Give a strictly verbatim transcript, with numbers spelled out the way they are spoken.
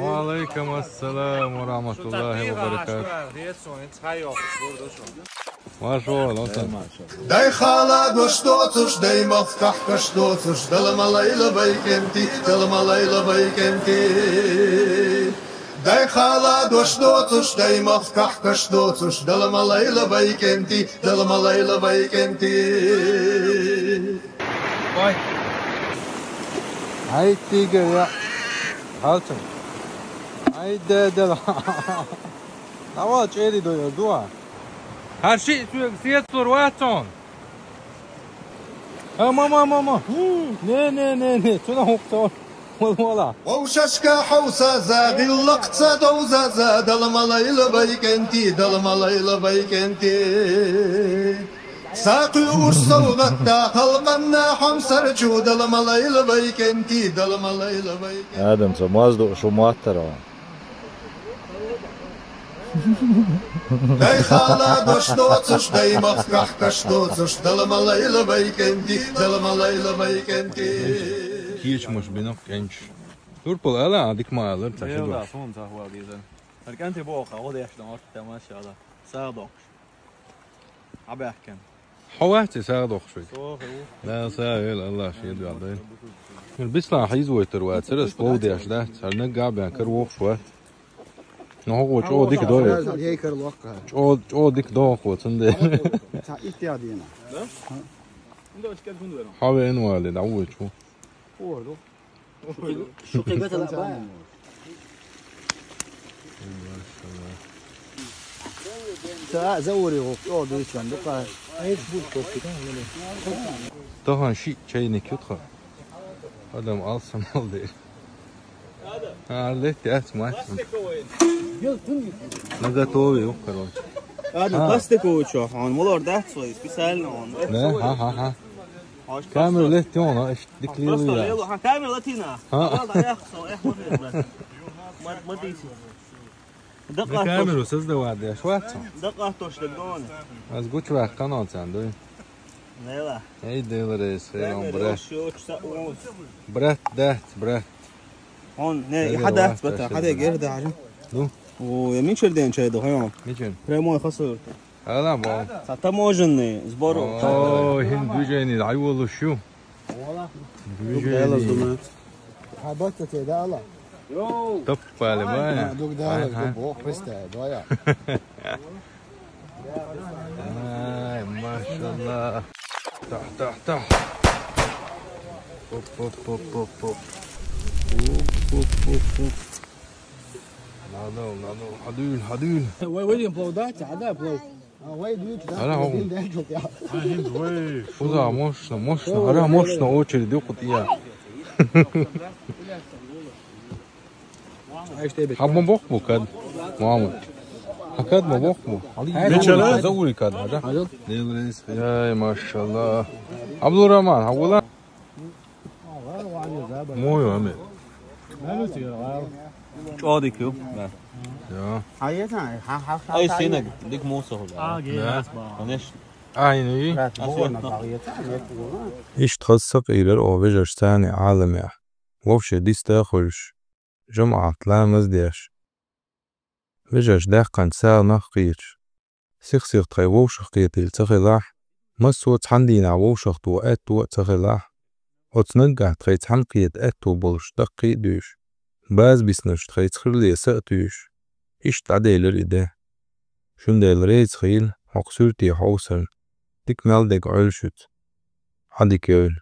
Ва алейкум ассалам ва рахматуллахи ва баракатух. Маршо, лоса. Дай хала дош доцуш, дай мах кахкаш доцуш, Дала ма лайла вай кӀентий, Дала ма лайла вай кӀентий. Дай хала дош доцуш, дай мах кахкаш доцуш, Дала ма лайла вай кӀентий, Дала ма лайла вай кӀентий. Ай, тигр, я. Халчун. Ай, дедел. Давай, чери дойор, дуа. Харши, цуьг сецлур вацун. А, мама, мама. Не, не, не, не, цуна хукцо. Вала, вала. Вовшашка хьовса за, гӀиллакх ца довза за, Дала ма лайла вай кӀентий, Дала ма лайла вай кӀентий. Сакъи уш совгӀатда халкъанна хьамсарчу, Дала ма лайла вай кӀентий, Дала ма лайла вай кӀентий. Адам, ца мазду шу маттара. Дай хала дош доцуш, дай мах кахкаш доцуш, Дала ма лайла вай кӀентий, Дала ма лайла вай кӀентий. Кечмаш бинах кӀенч. Турпал ала, а дик ма алар, ца хидо. Ела, фон ца хвал диза. Ар кӀентий боха, о деш дан орта, машалла. Садо. Абахкен. Хьо вац и сагӀа дохуш вай? Со хӀу. Да, са вел, Аллах шен дуьхьа дай. Бисла хьийза войтар вацара, ас вов деш дац, хьар наггахь бен кара вохуш вац. Ну, хьо чӀо дика дой. Хьай кара локкха. ЧӀо, чӀо дика доху, цундела. Ца итт я дийна. Да? Хьо вен вали, да, вуй чу. Орду. Шукхи гатала бая. Ца заури гӀук, о, дуйсан, дука. Тахан ши чайник ютха. Адам алсамал дер. А, лет яц мач. На готове, короче. Ладно, пластиковый чё, он молор дац свой, специально он. Да, ха, ха, ха. Камера леттина, иш дика лелийла. Просто лело, ха, камера латина. Ха. Ладно, я хсо, я хсо. Мар-, мар дийси. Дакъа камеру создавать деш вац. Дакъа тош да гон. Аз гучвах канал цан, дуй. Нела. Эй, деларес, хелон, камера брат. Шо, чса, о. Брат, да, брат. Он, не, хада, брат, хада гер да. Ну? О, я мичер ден чай да, ха. Мичер? Прямой хасур. Ала, бо. Са таможенный сбор. О, хин движение, дай волу шу. Движение. Хабатта те дала. Таппали, бая. Дуг дала, ага. Бо, хвеста, доя. Ай, машалла. Тах, тах, тах. Оп, оп, оп, оп, оп. Оп, оп, оп, оп. Надо, надо. Хадуьл, хадуьл. Вай, вай, плов, да? Ца, да, плов. А, вай, дуйчу, да? Ара, хо. Дин дайчу, я. Фуза, мощно, мощно. Ара, мощно, очередь, юкъут, я. Хьан ма боху бу кад, Мухаммад? Хьан кад ма боху бу? Мичара? Заури кад, хьажа? Хьажа? Яй, машалла. Абдурахман, хьан вула? Мой ами. Чодик ю. Да. Я. Ай, синаг, дик мусо. А, конечно. Ай, ну и? Иштта хаза сакъийрар о вежарш царни Ӏаламехь. Вовше диста а хуьлуш, жамаӀат ламаз деш. Вежарш даьккханца сагӀанах кхеташ. Сих-сиха тхайн вовшах кхетийла ца хилахь, массо а цхьана дийнахь вовшах тоха аьтто а ца хилахь, оцу наггахь тхайн цхьаьна кхета аьтто болуш даккхий а дуьйш, база биснарш тхайца хирле са а туьйш, иштта дӀаделира и де. Шундела реза хийла хӀокху суьрте хьовсарна, дика мел дерг Ӏойла шуьца. Ӏадика йойла.